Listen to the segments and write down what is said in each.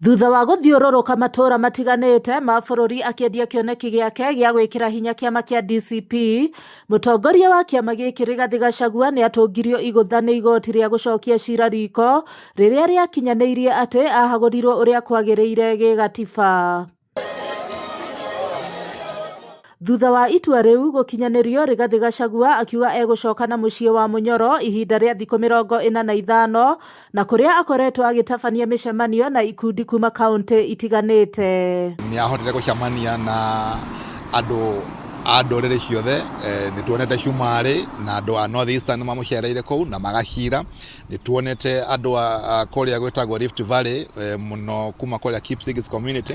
Thutha wa gũthiũrũrũka matũũra matiganĩte ma bũrũri akĩendia kĩoneki gĩake gĩa gwĩkĩra hinya kĩama kĩa DCP, mũtongoria wa kĩama gĩkĩ Rigathĩ Gachagua nĩ atũngirio igũtha nĩ igoti rĩa gũcokia cira riko rĩrĩa rĩakinyanĩirie atĩ ahagũrirwo ũrĩa kwagĩrĩire gĩgatiba. Thutha wa itua rĩu gũkinyanĩrio, Rigathĩ Gachagua akiuga egũcoka na mũciĩ wa Mũnyoro ihinda rĩa thikũ 45 na kũrĩa akoretwo agĩtabania mĩcemanio na ikundi kuma kauntĩ itiganĩte. Nĩ ahotete gũcemania na andũ a ndũrĩrĩ ciothe, nĩ tuonete Cumarĩ na andũ a North Eastern mamũcereire kũu na magacira, nĩ tuonete andũ a kũrĩa gwĩtagwo Rift Valley mũno kuma kũrĩa Kipsigis community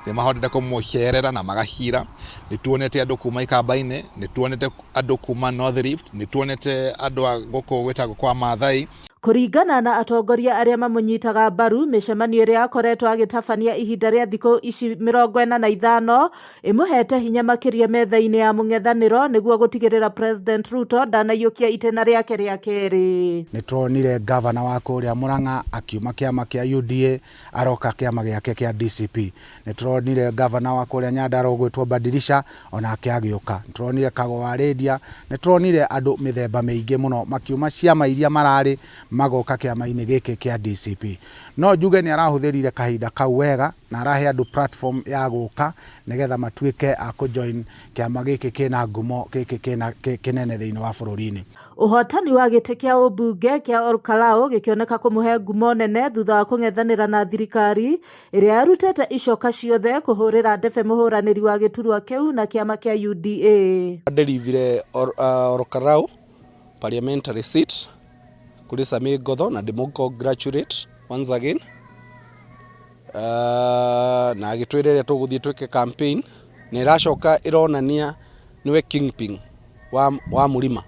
nĩ mahotete kũmũcerera na magacira, nĩ tuonete andũ kuma Ikamba-inĩ, nĩ tuonete andũ kuma North Rift, nĩ tuonete andũ a gũkũ gwĩtagwo kwa Maathai. Kũringana na atongoria arĩa mamũnyitaga mbaru, mĩcemanio ĩrĩa akoretwo agĩtabania ihinda rĩa thikũ ici 45 ĩmũhete hinya makĩria metha-inĩ ya mũng'ethanĩro nĩguo gũtigĩrĩra President Ruto ndanaiyũkia itĩna rĩake rĩa kerĩ. Nĩ tuonire ngavana wa kũrĩa Murang'a akiuma kĩama kĩa UDA aroka kĩama gĩake kĩa DCP. Nĩ tũronire ngavana wa kũrĩa Nyandarua ũgwĩtwo Badilisha onake agĩũka. Nĩ tũronire Kago wa Rĩndia, nĩ tũronire andũ mĩthemba mĩingĩ mũno makiuma ciama iria mararĩ magoka kĩama-inĩ gĩkĩ kĩa DCP. No njuge nĩ arahũthĩrire kahinda kau wega na arahe andũ platform ya gũka nĩgetha matuĩke a kũ join kĩama gĩkĩ kĩna ngumo gĩkĩ kĩna kĩnene thĩinĩ wa bũrũri-inĩ. Ũhotani wa gĩtĩ kĩa ũmbunge kĩa Olkalau gĩkĩoneka kũmũhe ngumo nene thutha wa kũng'ethanĩra na thirikari ĩrĩa yarutĩte icoka ciothe kũhũrĩra ndebe mũhũranĩri wa gĩturwa kĩu na kĩama kĩa UDA. Nderivire Olkalau parliamentary seat kũrĩ Sammy Ngotho na ndĩmũ congratulate once again na agĩtwĩra ĩrĩa tũgũthiĩ twĩke campaign na ĩracoka ĩronania nĩwe kingpin wa mũrima.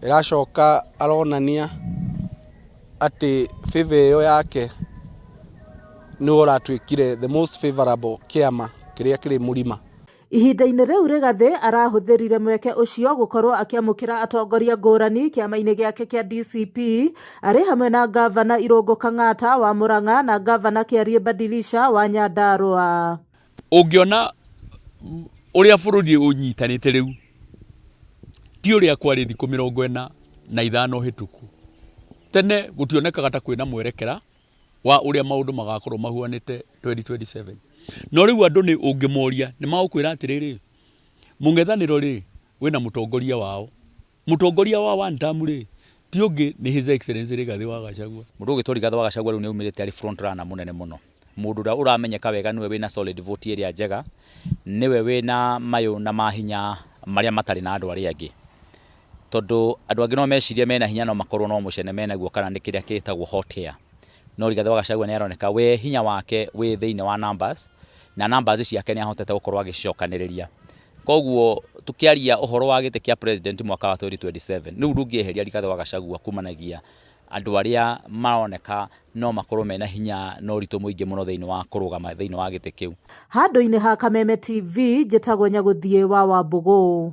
Ĩracoka aronania atĩ favor ĩyo yake nĩwe ũratuĩkire the most favorable kĩama kĩrĩa kĩrĩ mũrima. Ihinda-inĩ rĩu Rigathĩ arahũthĩrire mweke ũcio gũkorwo akĩamũkĩra atongoria ngũrani kĩama-inĩ gĩake kĩa DCP arĩ hamwe na ngavana Irũngũ Kang'ata wa Murang'a na ngavana Kĩariĩ Badilisha wa Nyandarua. Ũngĩona ũrĩa bũrũri ũnyitanĩte rĩu ti ũrĩa kwarĩ thikũ 45 hĩtũku. Tene gũtionekaga ta kwĩna mwerekera wa ũrĩa maũndũ magakorwo mahuanĩte 2027. No rĩu andũ nĩ ũngĩmoria nĩ magũkwĩra atĩrĩrĩ, mũng'ethanĩro rĩ wĩna mũtongoria wao. Mũtongoria wa one term rĩ ti ũngĩ nĩ His Excellency Rigathĩ wa Gachagua. Mũndũ ũgwĩtwo Rigathĩ wa Gachagua rĩu nĩ aumĩrĩte arĩ front runner mũnene mũno. Mũndũ ũrĩa ũramenyeka wega nĩwe wĩna solid vote ĩrĩa njega, nĩwe wĩna mayũ na mahinya marĩa matarĩ na andũ arĩa angĩ. Tondũ andũ angĩ no mecirie mena hinya no makorwo no mũcene menaguo kana nĩ kĩrĩa gĩtagwo hot air. No Rigathĩ wa Gachagua nĩ aroneka we hinya wake wĩ thĩinĩ wa numbers, na numbers ciake nĩ ahotete gũkorwo agĩcicokanĩrĩria. Koguo tũkĩaria ũhoro wa gĩtĩ kĩa president mwaka wa 2027, rĩu ndũngĩeheria Rigathĩ wa Gachagua kumanagia andũ arĩa maroneka no makorwo mena hinya na ũritũ mũingĩ mũno thĩinĩ wa kũrũgama thĩinĩ wa gĩtĩ kĩu. Handũ-inĩ ha Kameme TV, njĩtagwo Nyagũthiĩ wa Wambũgũ.